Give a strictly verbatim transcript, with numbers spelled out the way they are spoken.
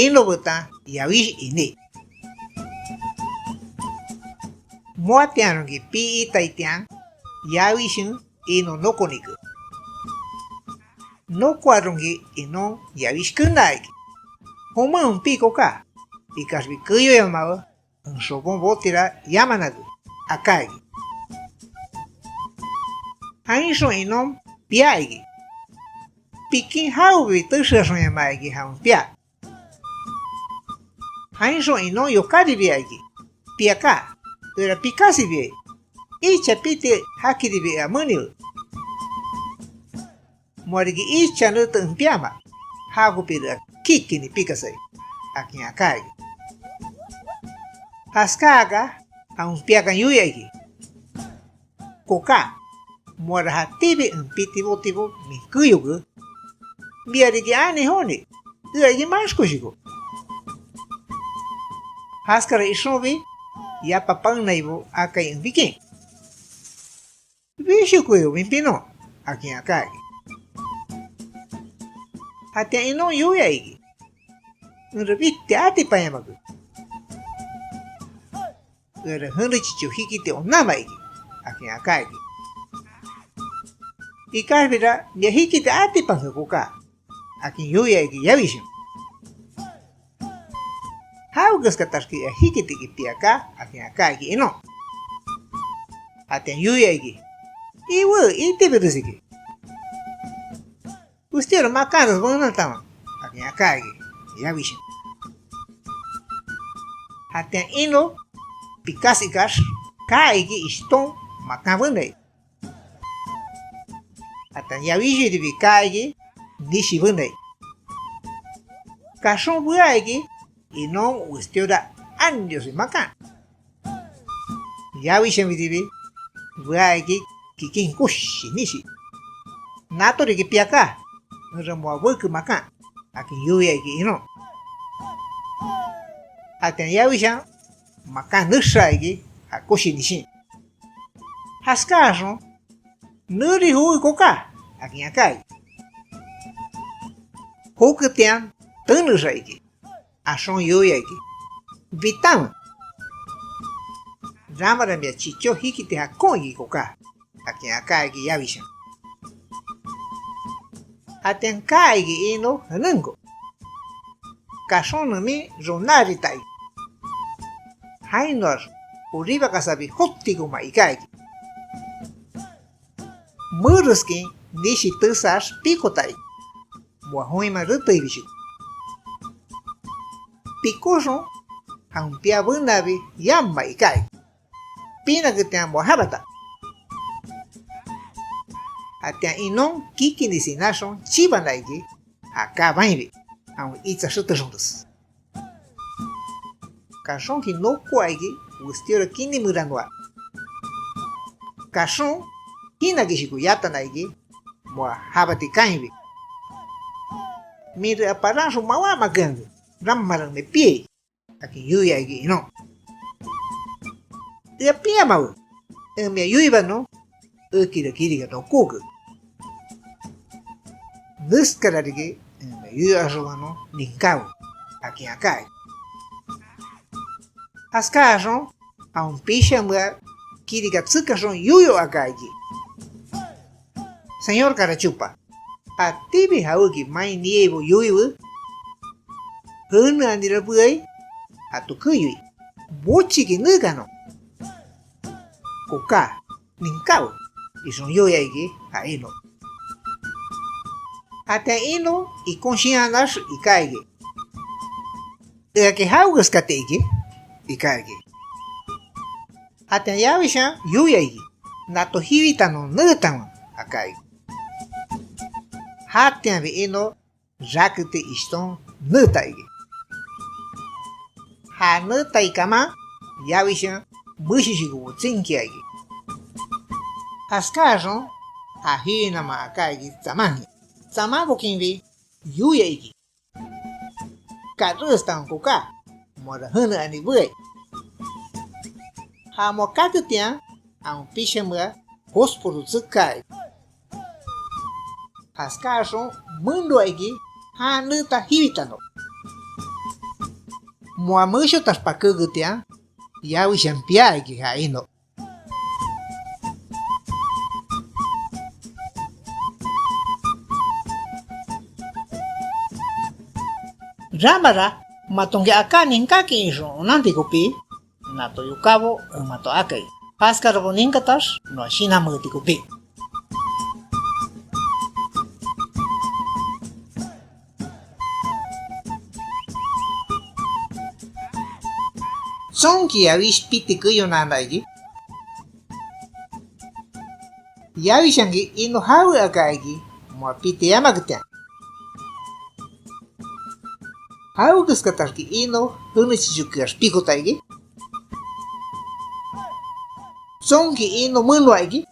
Eno betan Yawish iní. Moatianronki pii itaitian, Yawishen Eno nokonike. Nokoaronki Enon Yawish kenaa iki. Jomenwe pii koká, ikaxbi keyoyamawe, en xobon botira yamanake, aká iki. Jainxon Enon pia iki. Pikin jawebi texeaxonyamaa iki jawen pia. Jainxon Enon yokáribia iki: Piaká, ea pikasibiai, icha piti jakiribi ea meniwe. Moa riki icha nete en piama, jakopira kikini pikasai, akin aká iki. Jaskáaka, jawen piakan yoia iki: Koká, moara jatíbi en piti botibo min keyoke, mia riki ani joni, ea iki maxkoshoko. Jaskara ixonbi, yapa paenaibo akai en bikin. Bishokoyo min pinon, akin aká iki. Jatian Enon yoia iki: Enra biti atipanyamake. Eara jenechicho jikiti onanma iki, akin aká iki. Ikaxbira mia jikiti atipanke koká, akin yoia iki Yawishen. Jawekeskataxki ea jikitiki piaká, akin aká iki Enon. Jatian yoia iki: Iwe, itibires iki. Westíora makanres benentanwe, akin aká iki Yawishen. Jatian Eno pikas ikax, kaa iki ishton makan benai. Jatian Yawishiribi kaa iki nishi benai. Kaxon bea iki Enon westíora aniosi makan. Yawishanbiribi bea iki kikin koshi nishi. Nato riki piaká, enra moa beke makan, akin yoia iki Enon. Jatian Yawishan makan nexaa iki ja koshi nishin. Jaskáaxon: Neri joi koká, akin aká iki. Joketian tenexa iki. Axon yoia iki: Bitanwe. Ramara mia chichó jikiti jakon iki koká, akin aká iki Yawishan. Jatian kaa iki Eno jenenko. Kaxon nemin ronarita iki. Jainoax joribakasabi jotikoma iká iki. Mereskin nishi tesax pikota iki, moa joinma reteibishoko. Pikóxon, jawen pia benabi yama iká iki, pinaketian moa jabata. Jatian Enon kikini sináxon chibana iki, ja kaa bainbi, jawen itsa xetexonres. Kaxonki nokoa iki westíora kini meranoa. Kaxon, jinakishoko yatana iki, moa jabati kainbi. Minrea paranxon mawámakeanke, ramamara en mia piai, akin yoia iki Enon. Ea piamawe, en mia yoibanon, ekira kirika nokóke. Neskara riki en mia yoyo axobanon ninkáwe, akin aká iki. Jaskáaxon, jawen pishamea kirika tsekaxon yoyo aka iki: Señor karachopa, jatíbi jawéki main niaibo yoiwe, jeneanira beai, jato keyoi, bochiki neekanon. Koká, ninkáwe, ixon yoia iki ja Eno. Jatian Eno ikon shianax iká iki: Eaki jawekeskati iki, iká iki. Jatian Yawishan yoia iki: Nato jiwitanon neetanwe, aká iki. Jatianbi Eno raketi ishton neeta iki. Ja neetai kaman, Yawishan meshishikobo tsinkia iki. Jaskáaxon, ja jiwinaman aká iki tsamankin. Tsamanbokinbi yoia iki: Karestanwe koká, moara jeneani beai. Ja moa kaketian, jawen pishamea josporo tsekaa iki. Jaskáaxon menoa iki, jan neeta jiwitanon. Moa meshotax pakéketian, yawishan pia iki ja ino. Ramara, matonki aká ninkákin ixon onanti kopí, nato yokábo en mato akai. Jaskarabo ninkatax noa shinanmeeti kopí. ¿Tsonki yawish piti keyonaana iki? Yawishanki ino jawe aka iki, moa piti yamaketian. ¿Jawekeskataxki ino jenechichokeax pikota iki? ¿Tsonki ino menoa iki?